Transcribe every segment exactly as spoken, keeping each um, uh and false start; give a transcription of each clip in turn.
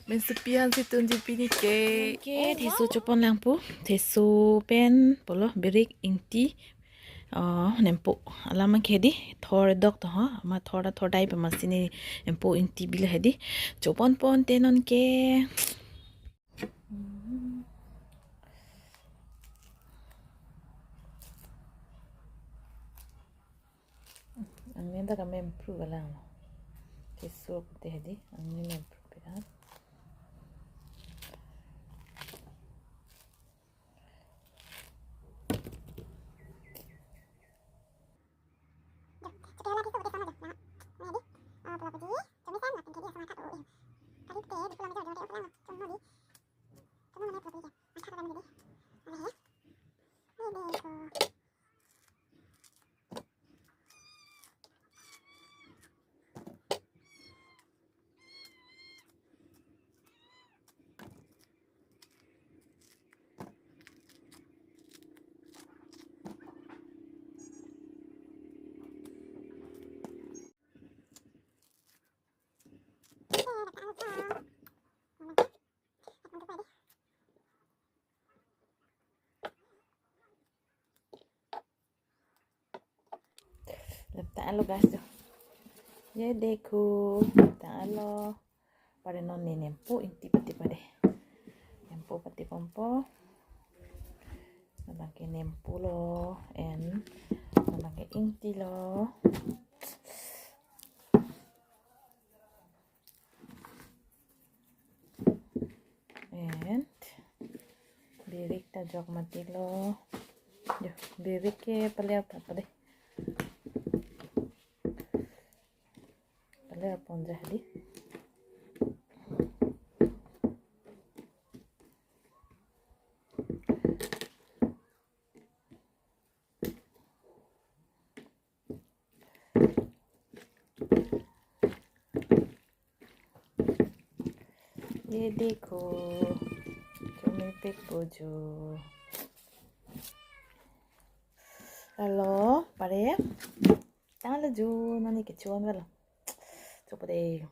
Mensopi aphan si tunji pini ke. Ke theso chopon lang pu. Theso pen pulo, birik, ingti, oh, nempo. Alam ke hedi, thor dok to ha. Amat thor ta thor dai pe, amatsi ne nempo ingti bi la hedi. Chopon pon te non ke. Angni ta kame improve lang. Theso pute hedi, angni improve pe an. Lapta lo guys jo. Ye dekho, lapta lo. Pare non ne nempo ingti pati pade. Nempo pati ponpo. Labang ke nempo lo, en labang ke ingti lo. And birik ta jok mati lo. Yo, birik ke pale apa apa deh. Pale apa aja deh. Ye dekho, chomepik pu jo. Hello, pare? Tanglo jo, nani kecho-an velo. Chopo dei.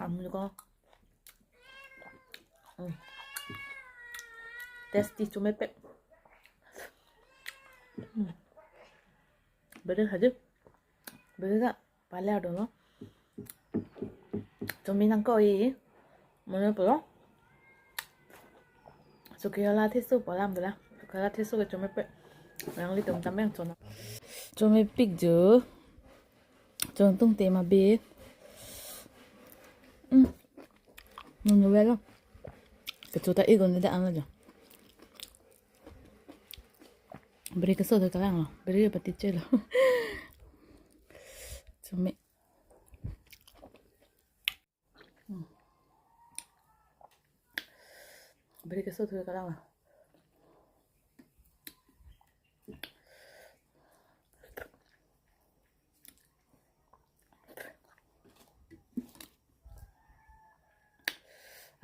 Amu ko. Hmm. Tasty, chomepik. Hmm. Beri haji. Beri ta pale ado lo. Chome nangkok-i. Mane pulo. Suki hala theso pu alam dola. Suki hala theso ke chomepik. Nanglitum tame chona. Chomepik jo. Chongtung te ma be. Hmm. Nunu velo. Kecho ta ikon de ang aja. Beri keso de kalang lo. Beri pati che lo. Chome. Hmm. Beri keso de kalang lo.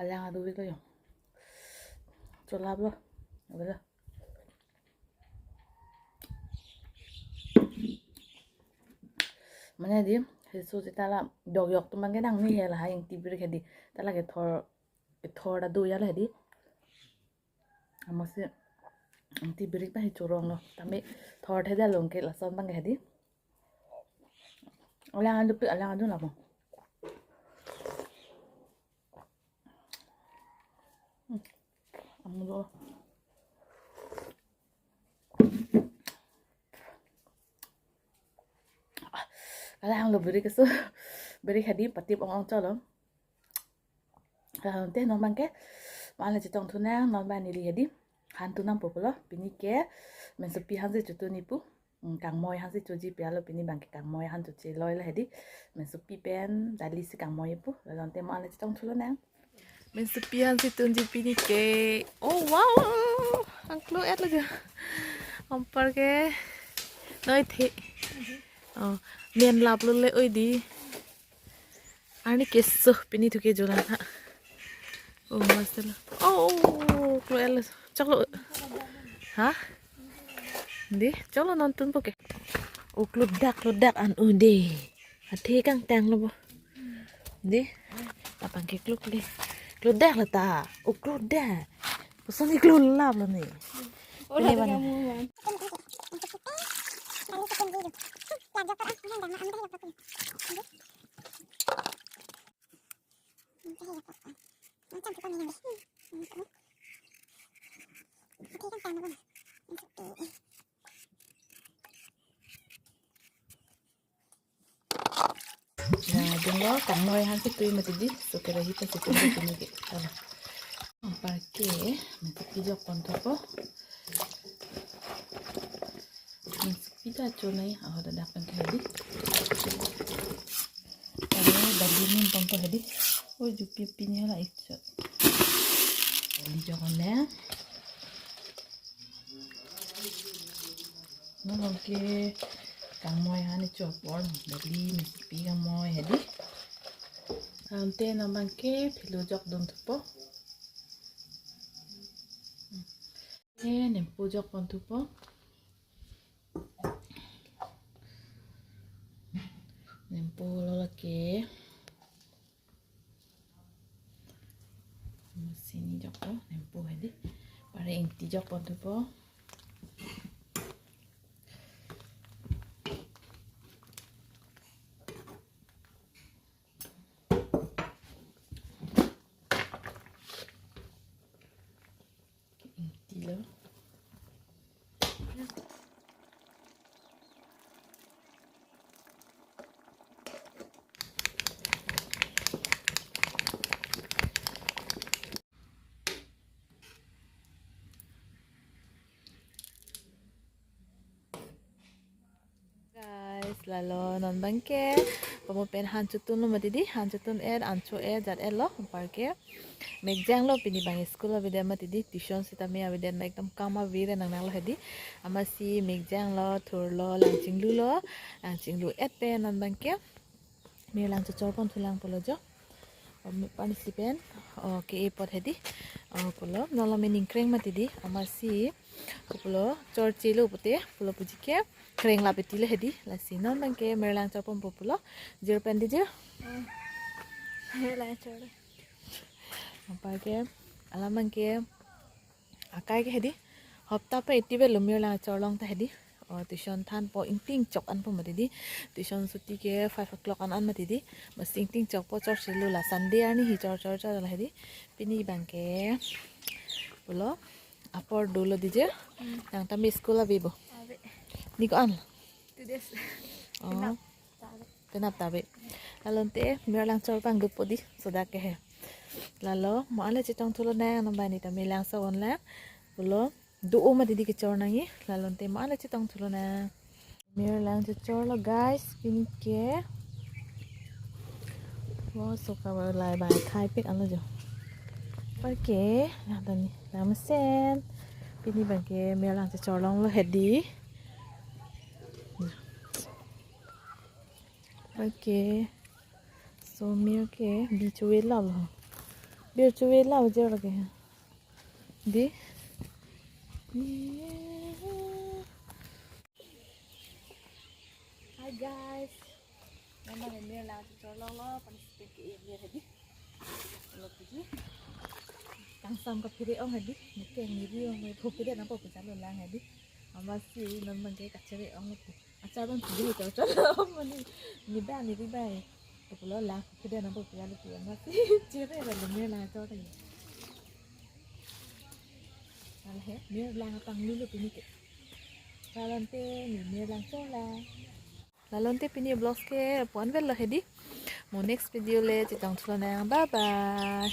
Alang adu vek lo yo. Cholap lo. Adu lo. Mane di, theso seta la dok yok atum abang ke nangne he lahai ingti birik hedi. Ta la kethor, kethor ta do ya la hedi. Amatsi ingti birik abang hi chorong lo. Tame thor theda long ke lason abang ke hedi. Alang adu pi, alang adu namo. Hmm. Amu do. Alang lo birik keso. Birik hedi patip ong ong cholo. Ah, te non abang ke. Mane chetong thu nang, non abang neli hedi. Han thu nangpo pulo. Pini ke mensopi aphan si chotun-i pu. Hmm, kangmoi aphan si choji pi alo, pini abang ke kangmoi aphan choche loi la hedi. Mensopi pen dali si kangmoi pu. Lalon te mane chetong thulo nang. Mensopi aphan si tunji pini ke. Oh, wow. Angklo-et lagi. Ampar ke. Noi the. Oh, men lap lo le oi di. Arni keso pini thu ke jolang ha. Oh, masala. Oh, klo-et lo. Choklo. Ha? Di, choklo non tunpo ke. Oh, klodak, klodak an ude. Athe kangtang lo bo. Dei. Apang ke kluk dei. Kluk dak la ta. O kluk dak. Koson ke kluk lap lo ni. Oh, ini mana? Nah, dinglo kangmoi han si tui mati dei, so kerahi ta si tui mati dei. Anparke, mati pijok pon thupo. Pida chonai, aho dadak pen ke hedi. Aho dali nim pon to hedi. Oi, jupi pini hala icho. Dali jok on le. Non ke kangmoi han icho apor dali misi pi kangmoi hedi. Ante non abang ke philo jok dun thupo. Eh, nempo jok pon thupo. Nempo lo lake. Sini jok po, nempo hedi. Pare ingti jok pon thupo. Ingti lo. Guys, lalo non abang ke pamu pen han chotun lo mati dei, han chotun et, ancho et, jat et lo, anparke mekjang lo pini abang school avedet mati dei, tuition sitame avedet ma ekdom kam avir nang nang lo hedi. Amatsi mekjang lo, thur lo, lang chinglu lo, lang chinglu et pen non abang ke mirlang chochor pon thulang pulo jo. Om, pansi pen, oh, ke-e apot hedi. Oh, pulo, non lo me ningkreng mati dei, amatsi, pulo, chor chelo pute, pulo puji ke, kreng lape ti le hedi, lasi non abang ke mirlang chor ponpo pulo, jir pen dei jir. Hmm. Mirlang chor. Anparke, alam abang ke, akai ke hedi. Hopta pen iti vet lo mirlang chor long ta hedi. Oh, tuition thanpo ingting chok anpo mati dei. Tuition suti ke five o'clock an an mati dei. Amatsi ingting chokpo chor chelo la Sunday arni hi chor chor chor la hedi. Pini abang ke pulo apor dolo dei je. Hmm. Nang tame school ave bo. Ave. Ni ko-an? Two days. Oh. Penap ta ave. Penap ta ave. Lalo ante mirlang chor abang dopo dei, sodak ke he. Lalo mo-an le chetong thulo nang, non abang ni ta mirlang chor on la. Pulo, do-o mati dei kechor nangji, lalo ante mo-an le chetong thulo nang. Mirlang chechor lo guys, pini ke. Wo, soka ba lai bai khai pik alo jo. Anparke, la tani, la mesen. Pini abang ke mirlang chechor long lo hedi. Anparke. So mir ke bi chuve lo lo. Bir chuve lo jor ke. Dei. Hi guys. Mama ne mirlang chechor long lo, participate ke-e mir hedi. Lo puji. Kangsam kaphere ong hedi. Nike ngiri ong, me phu phere nangpo puja lo lang hedi. Amatsi non abang ke kachere ong lo pu. Achar abang phu chor chor ong mani. Ni ba ni ri bai. To pulo lang phu phere nangpo puja lo pu. Amatsi chere ba lo mirlang chor ta. Ala he, mirlang apang lu lo pini ke. Lalo ante ni mirlang chor la. Lalo ante pini vlogs ke pu-an vet lo hedi. Mo next video le chetong thulo nang. Bye bye.